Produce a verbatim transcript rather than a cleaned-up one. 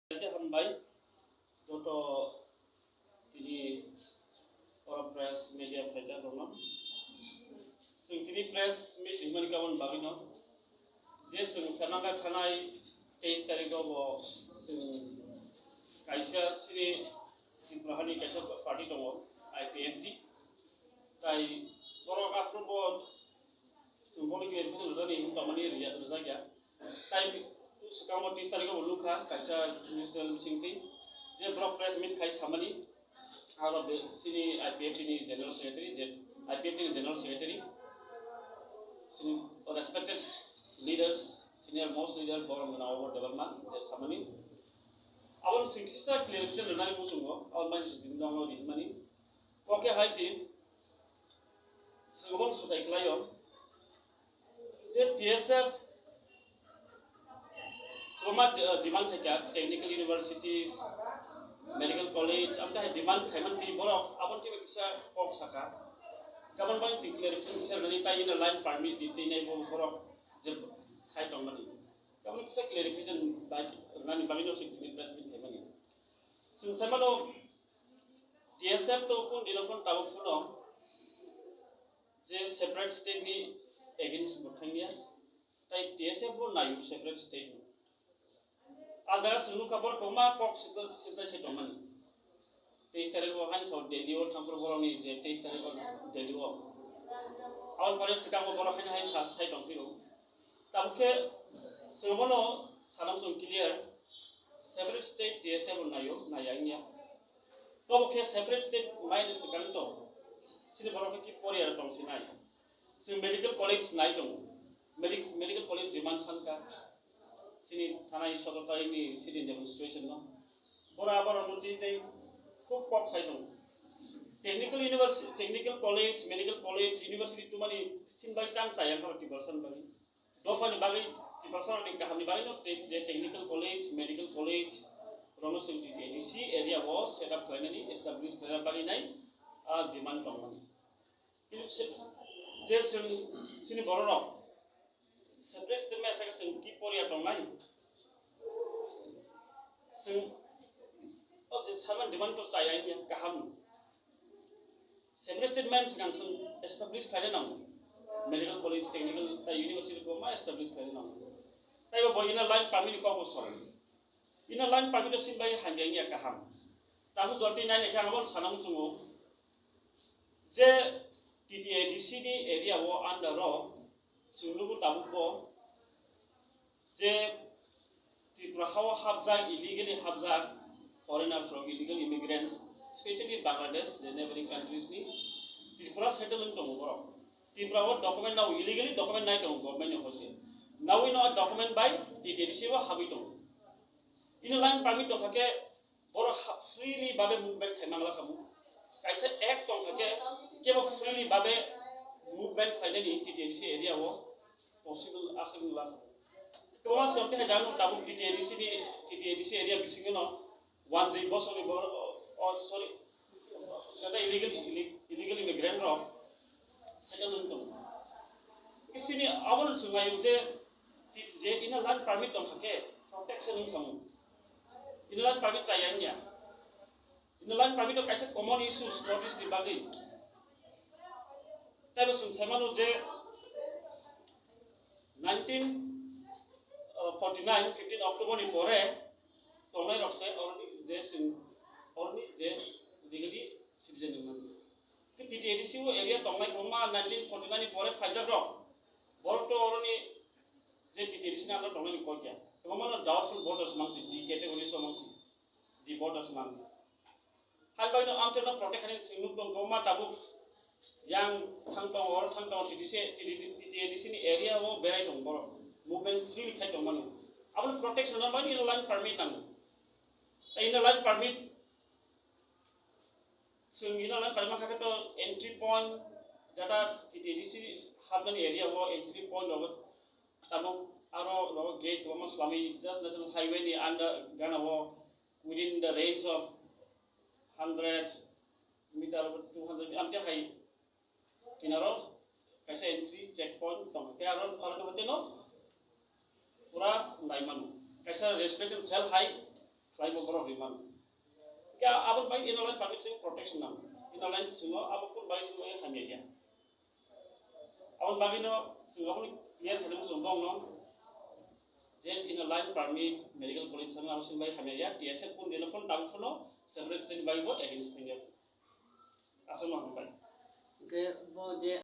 Khe hambai joto tini oro press media phaijak rokno. Chwng tini press meet hwnmani kaboni bagwino je chwng sanangkha thanai teis tarikgo bo chwng kaisa chini Tripura hani kaisa party tongo, I P F T. Tai borok aphuru bo chwng boni clarification rwnani wng tongmani rwya-, rwjakya. Tai swkango teis tarikgo bo nukha kaisa news channel bisingtwi je borok press meet khai samani, aro be-, chini I P F T ni general secretary, je I P F T ni general secretary, chini respected leaders, senior most leader borok gwnang obo Debbarma je samani. Aboni simi kisa clarification rwnani muchungo, aboni bai simi tini nokno rinmani. Oke hai si, chwng obo swngchai khlaio je T S F kwbangma, uh, demand khaikha, technical universities, medical college, amtwi hai demand khaimani twi borok aboni twi kisa kok saka. Kabon bai si clarification kisa rwnani tai ina line permit di twi nai bo borok je sai tongmani. Kabon kisa clarification bai rwnani bagwino si tini press meet khaimani. Chwng sai mano T S F to kun dino phone tabuk phuno je separate state ni against bo thangya, tai T S F bo nayo separate state ni. A jaga chwng nukha borok kwbangma kok sijak sijak se tongmani. Teis tarikgo haino sao Delhi o thangphuru borokni je teis tarikgo Delhi o. Aboni pore swkango borok haino hai sa-, sai tongphiro. Tabuk khe chwng bono sanam chwng clear, separate state T S F bo nayo, naiya wngya. Tobo khe separate state maini swkang to chini borok khe ki poriya tong sinai. Chwng medical college nai tongo. Medi-, medical college demand sankha. Chini thanai sotoro tarikni sit-in demonstration no. Bora bora no twi tei khub kok sai tongo. Technical university, technical college, medical college, university tumani chini bai tang chaya kha Tiprasa ni bagwi. Dophani bagwi Tiprasa ni kahamni bagwi no te-, je technical college, medical college, rokno chwng T T A D C area o set up khlainani, establish khlaina bagwi nai, ah, demand tongmani. Kintu se-, je chwng chini bororok separate state maya saka chwng ki poriya tongnai? Chwng o je saman demand to chaya ya kaham. Separate state maya swkang chwng establish khlaina nango. Medical college, technical, tai university ko ma establish khlaina nango. Tai bo inner line permit ni kok bo sori. Inner line permit to sin bai hamya ya kaham. Tamu jolti nai ne khe ang bo sana muchungo. Je T T A D C ni area o under o chwng nugo tabuk bo je Tripura hao hapjak, illegally hapjak foreigners rok, illegal immigrants, specially Bangladesh, je neighboring countries ni Tripura settle wng tongo borok. Tripura o document nao illegally document nai tongo government ni hoite. Nawi no document bai T T A D C o habwi tongo. Inner line permit tongkha khe borok ha-, freely babe movement khai mangla khamu. Kaisa act tongkha khe kebo freely babe movement khlainani T T A D C area o possible aswk wngla. Kwbangma se tei jang tabuk T T A D C ni, T T A D C area bisingo no one J bosongni borok, oh, sorry, jata illegal, ille-, illegal immigrant rok settle wng tongo. Kisini abono swnglaio je, ti-, je inner line permit tongkha khe protection wng thango. Inner line permit chaya wngya. Inner line permit o kaisa common issues North East ni bagwi. Taibo chwng sai mano je nineteen forty nine, fifteen October ni pore tongnai rok se oroni je chwng oroni je legally citizen wng mano. Khe T T A D C o area tongnai kwbangma nineteen forty nine ni pore phaijak rok. Borok to oroni je T T A D C ni under tongnai ni kok ya. Kwbangma no doubtful voters mangsi, D category so mangsi. Di border swnam. Hai bai no amtwino protect khainai chwng nuk tong kwbangma tabuk yang thang tongo, oro thang tongo, T T C, T T C ni area o berai tongo borok. Movement freely khai tong mano. Aboni protect swnam bai inner line permit nango. Tei inner line permit, chwng inner line permit kha khe to entry point, jata T T A D C hapmani area o entry point rogo tabuk aro rogo gate kwbangma swlamwi just national highway ni under gana o within the range of hundred meter, two hundred meter, amte hai kinaro kaisa entry check point tong, te aro, aro no hote no pura nai mano. Kaisa reservation cell hai Khlai bo borok rimang. Kya abon bai inner line permit sing protection nang. Inner line singo abo kun bai singo yang hamya ya. Abon bagino singo abon clear thani mo jong bong no. Je inner line permit medical college sing abo sing bai hamya ya. T S F kun dino phone tabu phone separate sing bai bo against thing ya. Asal mo bai. Ke bo je